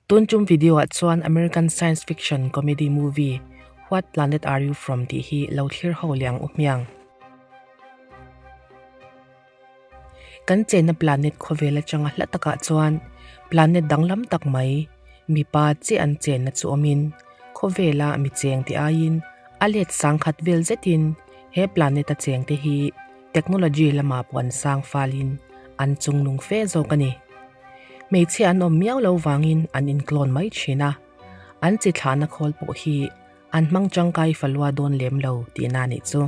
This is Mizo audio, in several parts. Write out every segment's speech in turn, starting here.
Tun tum video ah chuan American science fiction comedy movie What Planet Are You From tih hi lo thlir ho leh ang u hmiang. Kan chenna planet khawvel atanga hla takah chuan planet danglam tak mai mipa chiah an chenna chu awmin khawvela mi cheng tih aiin a let sangkhat vel zetin he planet a chengte hi technology lamah pawh an sang falin an chungnung fe zawk a ni. Hmeichhia an awm miau lo vangin an inclone mai thin a, an chi thlahna khawl pawh hi an hmang tangkai falua dawn lem lo tihna a nih chu.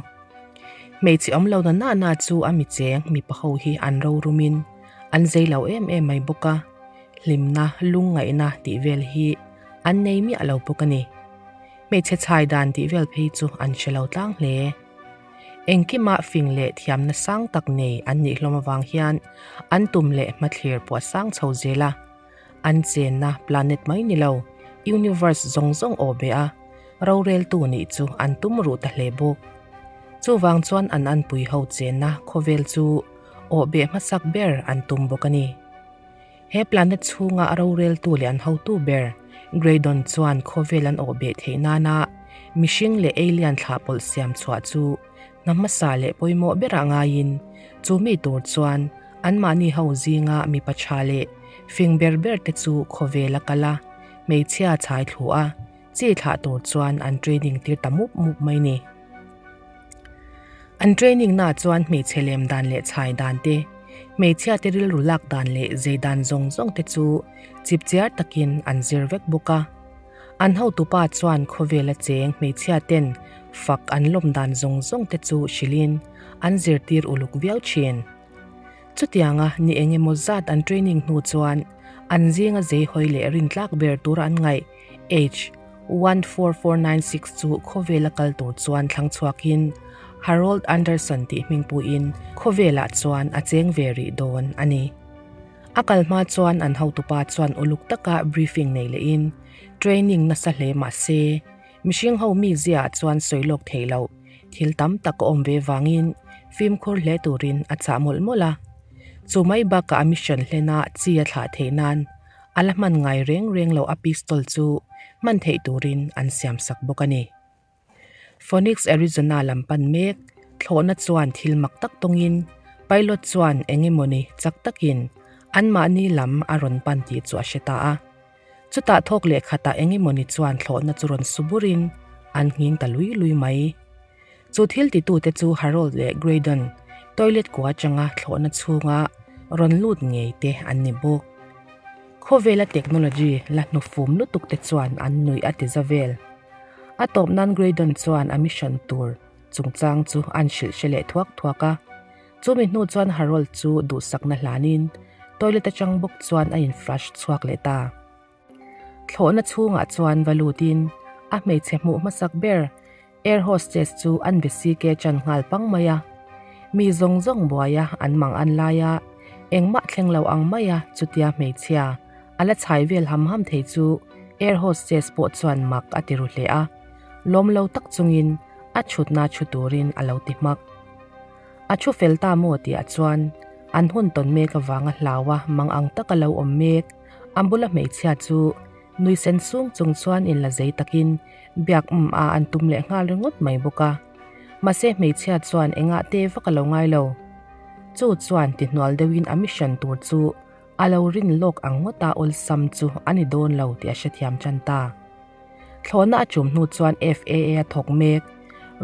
Hmeichhe awm lo na na na chu a mi cheng mipa ho hi an rorumin an zei lo em em mai bawk a, hlimna, lungngaihna tih vel hi an nei miah lo bawk a ni. Hmeichhe chhai dan tih vel phei chu an hre lo tlang hle. Engkima fing leh thiamna sang tak nei an nih hlawm avang hian an tum leh hmathlir pawh a sang chho zel a. An chenna planet mai ni lo, universe zawng zawng aw be a, roreltu nih chu an tum ruh ta hle bawk. Chuvang chuan an anpui ho chenna khawvel chu aw beh hmasak ber an tum bawk a ni. He planet chhunga a roreltu leh an hotu ber Graydon chuan khawvel an awh beh theih nana mihring leh alien thlah pawlh siam chhuah chu hna hmasa leh pawimawh berah ngaiin chu mi tur chuan anmahni ho zinga mipa tha leh fing ber ber te chu khawvel a kal a, hmeichhia chhai thlu a, chi thlah tur chuan an training tir ta mup mup mai ni. An training na chuan hmeichhe lem dan leh chhai dan te, hmeichhia te rilru lak dan leh zei dan zawng zawng te chu chip chiar takin an zir vek bawk a. An hotupa chuan khawvela cheng hmeichhia ten fak an lawm dan zawng zawng te chu hrilhin an zirtir uluk viau thin. Chutianga ni eng emaw zat an training hnu chuan an zinga zei hawi leh rintlak ber tura an ngaih H. 14496 chu khawvela kal tur chuan thlang chhuakin Harold Anderson tih hmingpuiin khawvelah chuan a cheng ve rih dawn a ni. A kal hma chuan an hotupa chuan uluk taka briefing nei lehin training nasa hle mah se mihring ho mizia chuan sawi lawk theih loh thil tam tak a awm ve vangin fimkhur hle turin a chah mawlh mawlh a. Chu mai bakah a mission hlena chi a thlah theih nan A la hman ngai reng reng lo a pistol chu hman theih turin an siam sak bawk a ni. Phoenix, Arizona lam pan mek thlawhna chuan thil mak tak tawngin pilot chuan eng emawni chak takin anmahni lam a rawn pan tih chu a hre ta a. Chutah thawk leh khatah eng emawni chuan thlawhna chu rawn su burin an nghing ta lui lui mai. Chu thil titute chu Harold leh Graydon toilet kua atanga thlawhna chhunga rawn lut ngei te an ni bawk. Khawvela technology la hnufum lutuk te chuan an nuih a ti za vel. A tawp nan Graydon chuan a mission tur chungchang chu an hrilh hre leh thuak thuak a. Chumi hnu chuan Harold chu duhsakna hlanin toilet atang bawk chuan a in flush chhuak leh ta. Thlawhna chhungah chuan va lutin a hmeichhe hmuh hmasak ber air hostess chu an be CK chan nghal pang mai a. Mi zawng zawng buaia an mang an lai a, engmah thleng lo ang maia chutia hmeichhia a la chhai vel ham ham thei chu air hostess pawh chuan mak a ti ru hle a, lawm lo tak chungin a chhutna chhu turin a lo ti hmak. A thu fel ta maw tihah chuan an hun tawn mek avanga hlau a mang ang taka lo awm mek. A bula hmeichhia chu nui sen sung chung chuan inla zei takin biak um a an tum leh nghal ringawt mai bawk a. Mahse hmeichhia chuan engah te vak a lo ngai lo. Chu chuan ti hnual deuhin a mission tur chu a lo rin lawk ang ngawta awlsam chu a ni dawn lo tih a hrethiam tan ta. Thlawhna a chum hnu chuan FAA a thawk mek.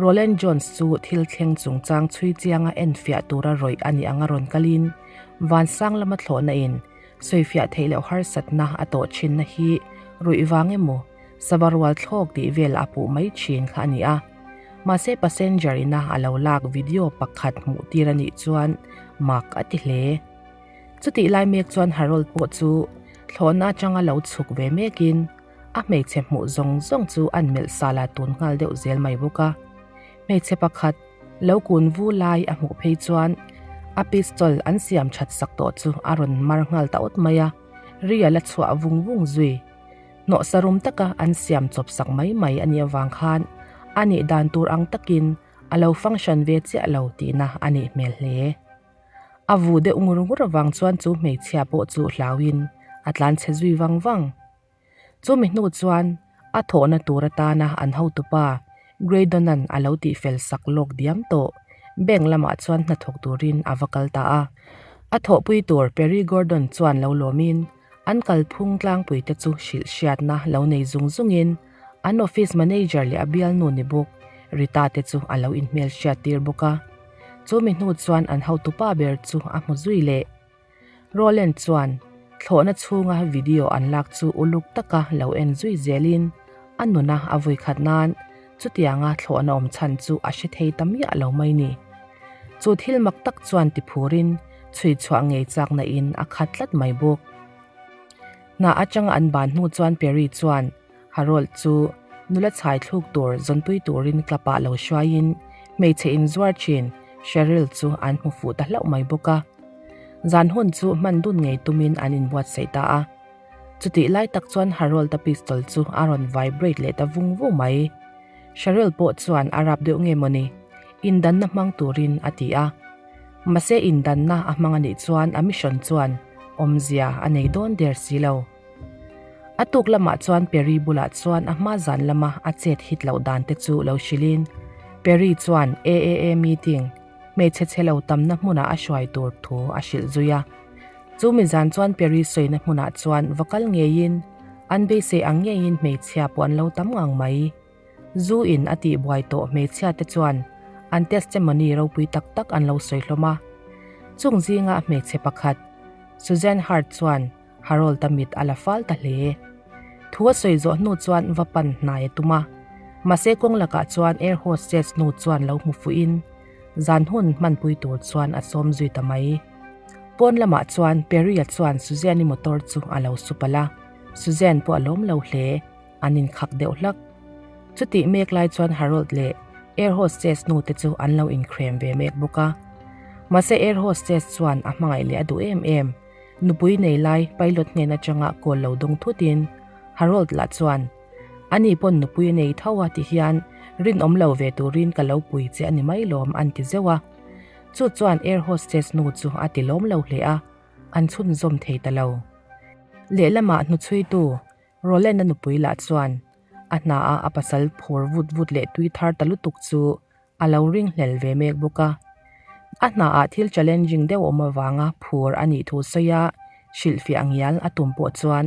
Roland Jones chu thil thleng chungchang chhui chianga enfiah tura rawih a nih anga rawn kalin vansang lama thlawhna in sawifiah theih loh harsatna a tawh thinna hi ruih vang emaw sava rual thlawk tih vel a puh mai thin kha a ni a. Mahse passenger ina a lo lak video pakhat hmuh tir a nih chuan mak a ti hle. Chutih lai mek chuan Harold pawh chu thlawhna atanga lo chhuk ve mekin A hmeichhe hmuh zawng zawng chu an melh sal a tun nghal deuh zel mai bawk a. Hmeichhe pakhat lo kun vu lai a hmuh phei chuan a pistol an siam that sak tawh chu a rawn mar nghal ta awt mai a, ri a la chhuah vung vung zui. Hnawh sarum taka an siam chawp sak mai mai a nih avang khan a nih dan tur ang takin a lo function ve chiah lo tihna a nih hmel hle. A vu deuh ngur ngur avang chuan chu hmeichhia pawh chu hlauin a tlanchhe zui vang vang. Chumi hnu chuan a thawhna tur atana an hotupa Graydon-a'n a lo tihfel sak lawk diam tawh. Bank lamah chuan hnathawk turin a va kal ta a. A thawhpui tur Perry Gordon chuan lo lawmin an kalphung tlangpui te chu hrilh hriatna lo nei zung zungin an office manager leh a bialnu ni bawk Rita te chu a lo inhmelhriat tir bawk a. Chumi hnu chuan an hotupa ber chu a hmu zui leh. Roland chuan thlawhna chhunga video an lak chu uluk taka lo en zui zelin a nuna a vui khat nan chutianga thlawhna awm chhan chu a hre thei ta miah lo mai ni. Chu thil mak tak chuan ti phurin chhui chhuah ngei chakna in a khat tlat mai bawk. Hna atanga an ban hnu chuan Perry chuan Harold chu nula chhai thluk tur zawnpui turin club ah lo hruaiin hmeichhe inzuar thin Cheryl chu an hmu fuh ta hlauh mai bawk a. Zan hun chu hman dun ngei tumin an inbuatsaih ta a. Chutih lai tak chuan Harold-a pistol chu a rawn vibrate leh ta vung vung mai. Cheryl pawh chuan a rap deuh nge mawni, indanna hmang turin a ti a. Mahse indanna a hmang anih chuan a mission chuan awmzia a nei dawn der si lo. A tuk lamah chuan Perry bulah chuan a hma zan lama a chet hit loh dan te chu lo hrilhin Perry chuan AAA meeting hmeichhe chhe lo tamna hmunah a hruai tur thu a hrilh zui a. Chu mi zan chuan Perry sawina hmunah chuan va kal ngeiin an beisei ang ngeiin hmeichhia pawh an lo tam ngang mai. Zu in a tihbuai tawh hmeichhia te chuan an testimony ropui tak tak an lo sawi hlawm a. Chung zinga hmeichhe pakhat Suzanne Hart chuan Harold-a mit a la fal ta hle. Thu a sawi zawh hnu chuan va pan hnai a tum a. Mahse kawng lakah chuan air hostess nu chuan lo hmu fuhin zan hun hmanpui tur chuan a sawm zui ta mai. Pawn lamah chuan Perry-a chuan Suzanne-i motor chu a lo su palh a, Suzanne pawh a lawm lo hle, an inkhak deuh hlak. Chutih mek lai chuan Harold leh air hostess nu te chu an lo inkhrem ve mek bawk a. Mahse air hostess chuan a hmangaih leh a duh em em. Nupui nei lai pilot hnen atanga call lo dawng thutin Harold lah chuan, Ani pawn nupui a nei tho a ti hian rinawm lo ve turin ka lo pui che a ni mai lawm an ti zeuh a. Chu chuan air hostess nu chu a ti lawm lo hle a, an chhunzawm thei ta lo. Lehlamah hnuchhuitu Roland-a nupui lah chuan a hna a a pasal phur vut vut leh tui thar ta lutuk chu a lo ringhlel ve mek bawk a. A hnaah thil challenging deuh awm avanga phur a nih thu sawi a, hrilhfiah ngial a tum pawh chuan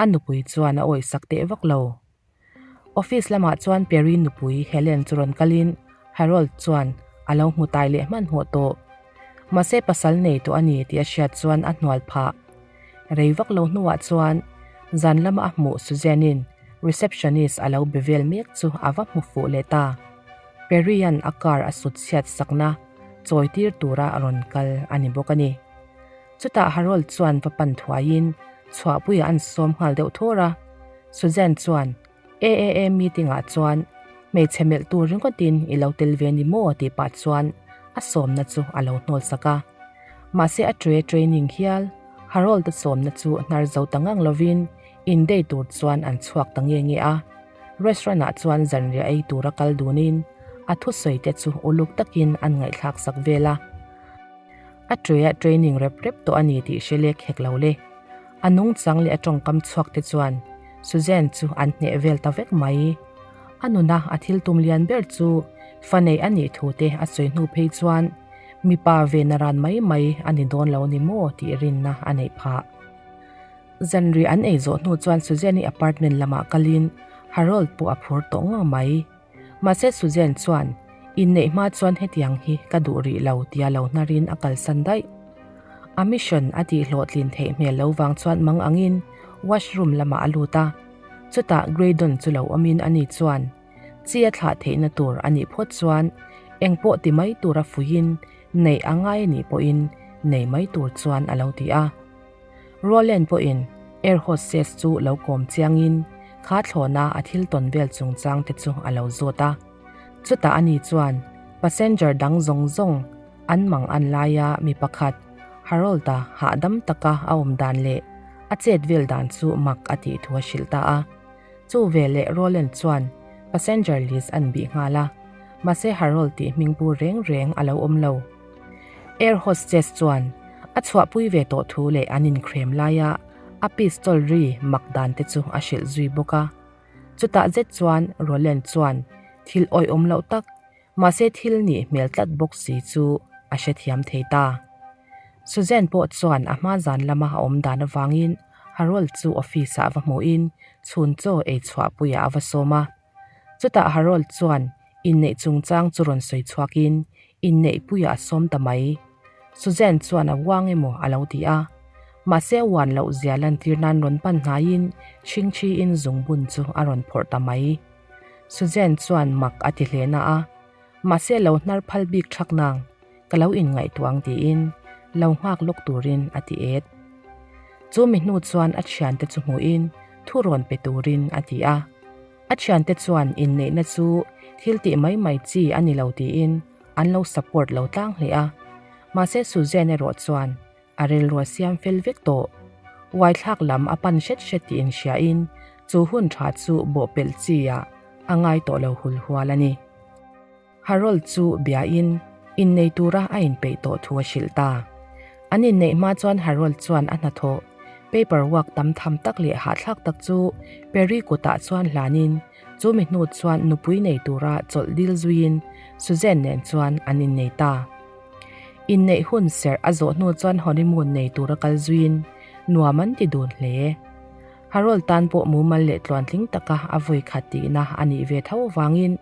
a nupui chuan a awihsak teh vak lo. Office lamah chuan Perry nupui Helen chu rawn kalin Harold chuan a lo hmu tai leh hmanhmawh tawh. Mahse pasal nei tawh a ni tih a hriat chuan a hnual phah. Rei vak lo hnuah chuan zan lama a hmuh Suzanne-in receptionist a lo be vel mek chu a va hmu fuh leh ta. Perry-a'n a car a sut chhiat sakna chawi tir tura a rawn kal a ni bawk a ni. Chutah Harold chuan va pan thuaiin chhuahpuiah an sawm nghal deuh thur a. Suzanne chuan AAA meeting-ah chuan hmeichhe melh tur ringawtin i lo tel ve ni maw tih pah chuan a sawmna chu a lo hnawl sak a. Mahse a tray training hial Harold-a sawmna chu hnar zo ta ngang lovin indei tur chuan an chhuak ta nge nge a. Restaurant-ah chuan zanriah ei tura kal dunin a thusawi te chu uluk takin an ngaihthlak sak vel a. A tray-ah training rep rep tawh a ni tih hre lek hek lo le. A nungchang leh a tawngkam chhuak te chuan Suzanne chu an hneh vel ta vek mai. A nuna a thil tum lian ber chu fa nei a nih thu te a sawi hnu phei chuan mipa ve na ran mai mai a ni dawn lo ni maw tih rinna a neih phah. Zanriah an ei zawh hnu chuan Suzanne-i apartment lamah kalin Harold pawh a phur tawh ngang mai. Mahse Suzanne chuan, Inneih hma chuan hetiang hi ka duh rih lo tia lo hnarin a kalsan daih. A mission a tih hlawhtlin theih hmel lo vang chuan mang angin washroom lamah a lut a. Chutah Graydon chu lo awmin ani chuan chi a thlah theihna tur a nih phawt chuan engpawh ti mai tura fuiin neih a ngai a nih pawhin nei mai tur chuan a lo ti a. Roland pawhin air hostess chu lo kawm chiangin kha thlawna a thil tawn vel chungchang te chu a lo zawt a. Chutah ani chuan passenger dang zawng zawng an mang an laia mi pakhat Harold-a hahdam taka a awm dan leh a chet vel dan chu mak a tih thu a hrilh ta a. Chu veleh Roland chuan passenger list an bih nghal a, mahse Harold tih hming pu reng reng a lo awm lo. Air hostess chuan a chhuahpui ve tawh thu leh an inkhrem laia A pistol ri mak dan te chu a hrilh zui bawk a. Chutah zet chuan Roland chuan thil awihawm loh tak, mahse thil nih hmel tlat bawk si chu a hrethiam thei ta. Suzanne pawh chuan a hma zan lama a awm dan avangin Harold chu office ah va hmuhin chhun chaw ei chhuah puiah a va sawm a. Chutah Harold chuan inneih chungchang chu rawn sawi chhuakin inneih puiah a sawm ta mai. Suzanne chuan a uang emaw a lo ti a. Mahse uan loh zia lantir nan rawn pan hnaiin chhingchhiin zungbun chu a rawn phawrh ta mai. Suzanne chuan mak a ti hle na a. Mahse lo hnar phal bik thak nang, ka lo inngaihtuah ang tiin lo nghak lawk turin a ti et. Chu mi hnu chuan a thiante chu hmuhin thu rawn pe turin a ti a. A thiante chuan inneihna chu thil tih mai mai chi a ni lo tiin an lo support lo tlang hle a. Mahse Suzanne erawh chuan a rilru a siam fel vek tawh. Uaithlak lam a pan hret hret tih inhriain chu hun tha chu bawhpelh chi ah a ngai tawh lo hul hual a ni. Harold chu biain innei tura a inpeih tawh thu a hrilh ta. An inneih hma chuan Harold chuan a hnathawh paper work tam tham tak leh hahthlak tak chu Perry kutah chuan hlanin chu mi hnu chuan nupui nei tura chawlh dil zuiin Suzanne nen chuan an innei ta. Inneih hun serh a zawh hnu chuan honeymoon nei tura kal zuiin nuam an ti dun hle. Harold tan pawh mumal leh tluantling taka a vawi khat tihna a nih ve tho avangin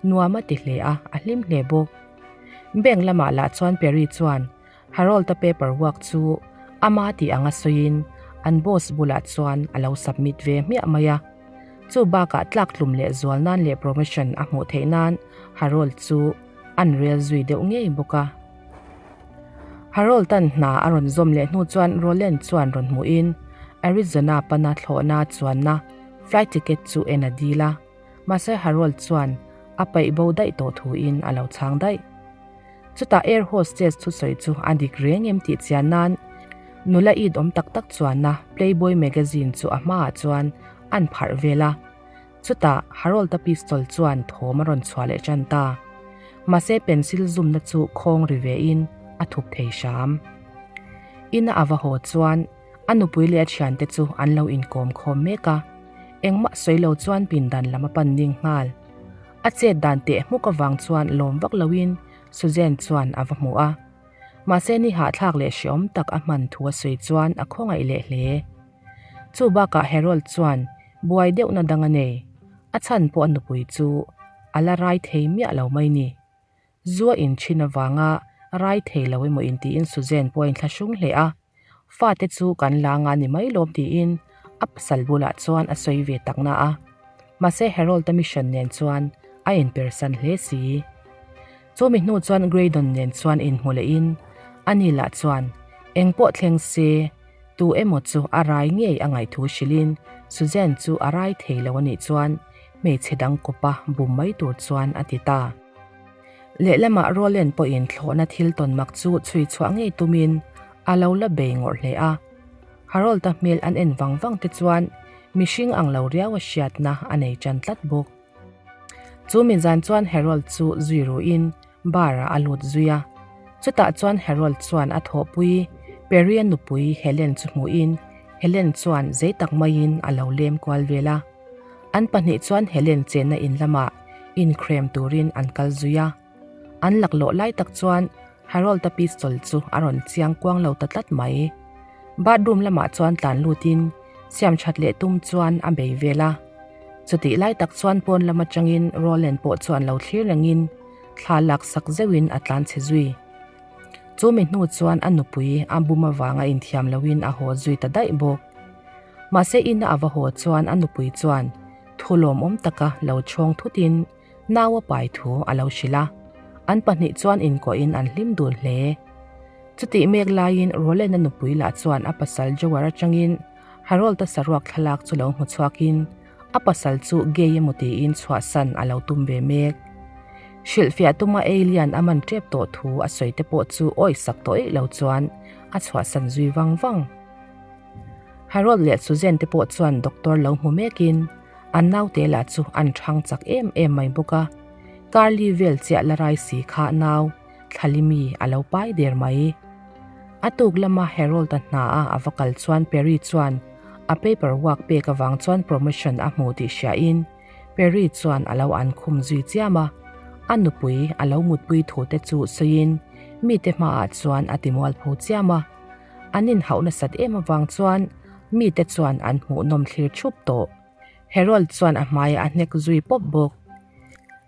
nuam a ti hle a, a hlim hle bawk. Bank lamah lah chuan Perry chuan Harold-a paper work chu ama tih anga sawiin an boss bulah chuan a lo submit ve hmiah mai a. Chu bakah tlak tlum leh zual nan leh promotion a hmuh theih nan Harold chu an rel zui deuh ngei bawk a. Harold-a'n hna a rawn zawm leh hnu chuan Roland chuan rawn hmuhin Arizona pana thlawhna chuanna flight ticket chu en a dil a, mahse Harold chuan a paih bo daih tawh thuin a lo chhang daih. Chutah air hostess thusawi chu a dik reng em tih chian nan nula it awm tak tak chuanna Playboy magazine chu a hmaah chuan an pharh vel a. Chutah Harold-a pistol chuan thawm a rawn chhuah leh tan ta. Mahse pencil zumna chu khawng ri vein a thup thei hram. Ina a va haw chuan a nupui leh a thiante chu an lo inkawm khawm mek a, engmah sawi lo chuan pindan lam a pan ding nghal. A chet dan teh hmuk avang chuan lawm vak loin Suzanne chuan a va hmu a. Mahse ni hahthlak leh hreawm tak a hman thu a sawi chuan a khawngaih leh hle. Chu bakah Harold chuan buai deuhna dang a nei. A chhan pawh a nupui chu a la rai thei miah lo mai ni. Zu a inthin avanga rai thei lo emaw intiin Suzanne pawh a inthlahrung hle a. Fate chu kan la nga ni mai lawm tiin a pasal bulah chuan a sawi ve tak na a. Mahse Harold-a mission nen chuan a inpersan hle si. Chu mi hnu chuan Graydon nen chuan inhmu lehin ani lah chuan engpawh thleng se tu emaw chu a rai ngei a ngaihthu hrilhin Suzanne chu a rai thei lo anih chuan hmeichhe dang kawpa bum mai tur chuan a ti ta. Lehlamah Roland pawhin thlawhna thil tawn mak chu chhui chhuah ngei tumin a lo la bei ngawrh hle a. Harold-a hmel an en vang vang te chuan mihring ang lo riau a hriatna a nei tan tlat bawk. Chu mi zan chuan Harold chu zui ruhin bar-ah a lut zui a. Chutah chuan Harold chuan a thawhpui Perry-a nupui Helen chu hmuhin Helen chuan zei tak maiin a lo lem kual vel a. An pahnih chuan Helen chenna in lamah inkrem turin an kal zui a. An laklawh lai tak chuan Harold-a pistol chu a rawn chiang kuang lo ta tlat mai. Bathroom lamah chuan tlan lutin siam that leh tum chuan a bei vel a. Chutih lai tak chuan pawn lam atangin Roland pawh chuan lo thlir rengin thla lak sak zeuhin a tlan chhe zui. Chu mi hnu chuan a nupui a bum avanga inthiam loin a haw zui ta daih bawk. Mahse ina a va haw chuan a nupui chuan thu lawmawm taka lo chhawng thutin nau a pai thu a lo hrilh a, an pahnih chuan inkawhin an hlim dun hle. Chutih mek laiin Roland-a nupui lah chuan a pasal Joar atangin Harold-a saruak thlalak chu lo hmu chhuakin a pasal chu gay emaw tiin chhuahsan a lo tum ve mek. Hrilhfiah tuma alien a man tep tawh thu a sawi te pawh chu awisak tawh eih lo chuan a chhuahsan zui vang vang. Harold leh Suzanne te pawh chuan doctor lo hmu mekin an naute lah chu an thang chak em em mai bawk a, Carly vel chiah la rai si kha nau Thlalimi a lo pai der mai. A tuk lama Harold-a hna a a va kal chuan Perry chuan A paper work pek avang chuan promotion a hmu tih hriain Perry chuan a lo an khum zui chiam a, a nupui a lo mutpui thu te chu sawiin mite hmaah chuan a ti mualpho chiam a. An inhauh nasat em avang chuan mite chuan an hmuhnawm thlir thup tawh. Harold chuan a hmaiah a hnek zui pawp bawk.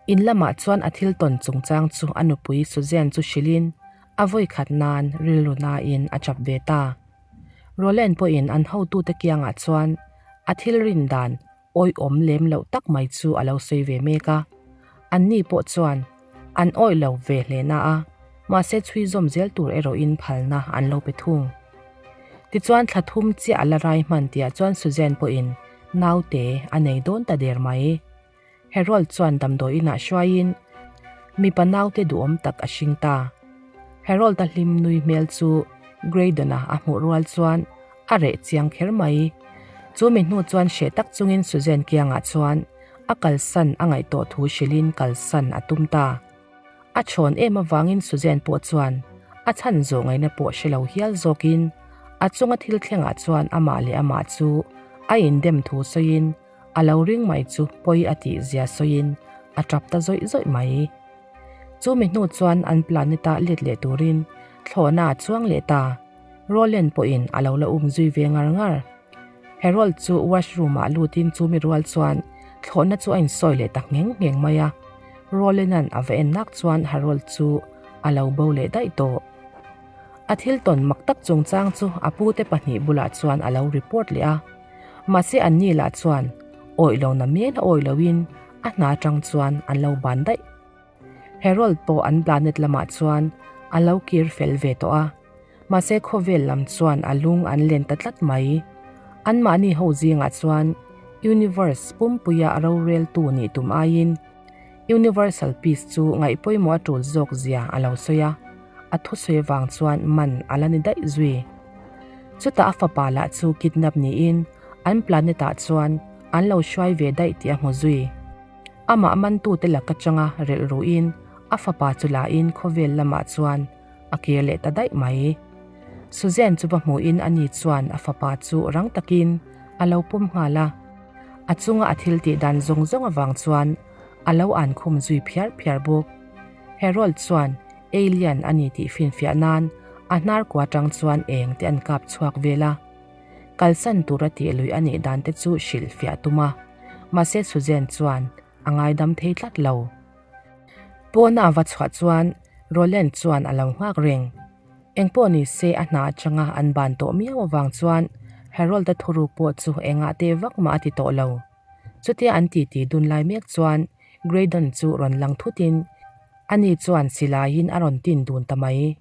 In lamah chuan a thil tawn chungchang chu a nupui Suzanne chu hrilhin a vawikhat nan rilru nain a chap ve ta. Roland pawhin an hotute kiangah chuan a thil rin dan awihawm lem loh tak mai chu a lo sawi ve mek a. Anni pawh chuan an awih lo ve hle na a, mahse chhui zawm zel tur erawhin phalna an lo pe thung. Tichuan thla thum chiah a la rai hman tihah chuan Suzanne pawhin naute a nei dawn ta der mai. Harold chuan damdawi inah hruaiin mipa naute duhawm tak a hring ta. Harold-a hlim nui hmel chu Graydon-a a hmuh rual chuan a reh chiang kher mai. Chu mi hnu chuan hreh tak chungin Suzanne kiangah chuan a kalsan a ngaih tawh thu hrilhin kalsan a tum ta. A chhawn em avangin Suzanne pawh chuan a chhan zawh ngaihna pawh hre lo hial zawkin a chunga thil thlengah chuan amah leh amah chu a indem thu sawiin A lo ring mai chu pawi a tih zia sawiin a tap ta zawih zawih mai. Chu mi hnu chuan an planet-a let leh turin thlawhna a chuang leh ta. Roland pawhin a lo la um zui ve ngar ngar. Harold chu washroom-ah lutin chu mi rual chuan thlawhna chu a insawi leh ta ngheng ngheng mai a. Roland-a'n a va en nak chuan Harold chu a lo bo leh daih tawh. A thil tawn mak tak chungchang chu a pute pahnih bulah chuan a lo report leh a. Mahse anni lah chuan awih lo na men a awih loin a hna atang chuan an lo ban daih. Harold pawh an planet lamah chuan a lo kir fel ve tawh a, mahse khawvel lam chuan a lung an len ta tlat mai. Anmahni ho zingah chuan Universe pumpuia roreltu nih tum aiin Universal Peace chu ngaih pawimawh a tul zawk zia a lo sawi a, a thusawi avang chuan man a la ni daih zui. Chutah a fapa lah chu kidnap niin an planet ah chuan an lo hruai ve daih tih a hmu zui. Amah mantute lak atanga relh ruhin a fapa chu lahin khawvel lamah chuan a kir leh ta daih mai. Suzanne chu va hmuhin ani chuan a fapa chu rang takin a lo pawm nghal a. A chunga a thil tih dan zawng zawng avang chuan a lo an khum zui phiar phiar bawk. Harold chuan alien a ni tih finfiah nan a hnar kua tang chuan eng te an kap chhuak vel a. Kalsan tura tih lui a nih dan te chu hrilh fiah tum a, mahse Suzanne chuan a ngaidam thei tlat lo. Pawna a va chhuah chuan Roland chuan a lo nghak reng. Engpawh ni se a hna atanga an ban tawh miau avang chuan Harold-a thuruk pawh chu engah te vak mah a ti tawh lo. Chutia an titi dun lai mek chuan Graydon chu rawn lang thutin ani chuan silaiin a rawn tin dun ta mai.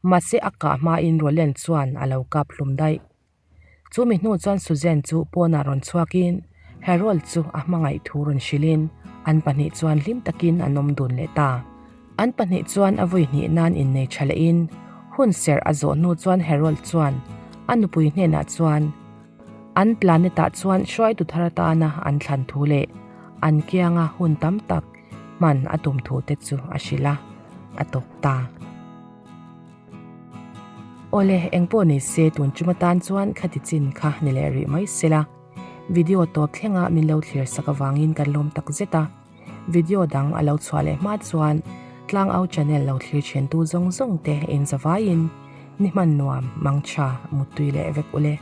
Mahse a kah hmain Roland chuan a lo kap hlum daih. Chu mi hnu chuan Suzanne chu pawnah rawn chhuakin Harold chu a hmangaih thu rawn hrilhin an pahnih chuan hlim takin an awm dun leh ta. An pahnih chuan a vawi hnih nan innei tha lehin hun serh a zawh hnu chuan Harold chuan a nupui hnenah chuan an planet-ah chuan hruaitu thar atana an thlan thu leh an kianga hun tam tak hman a tum thu te chu a hrilh a, a tawp ta. Awle, engpawh ni se tun tum atan chuan khati chin kha ni leh rih mai sela. Video tawp thlenga min lo thlir sak avangin kan lawm tak zet a. Video dang a lo chhuah leh hma chuan Tlangau channel lo thlir thentu zawng zawng te in zavaiin ni hman nuam, mangtha, muttui leh vek ule.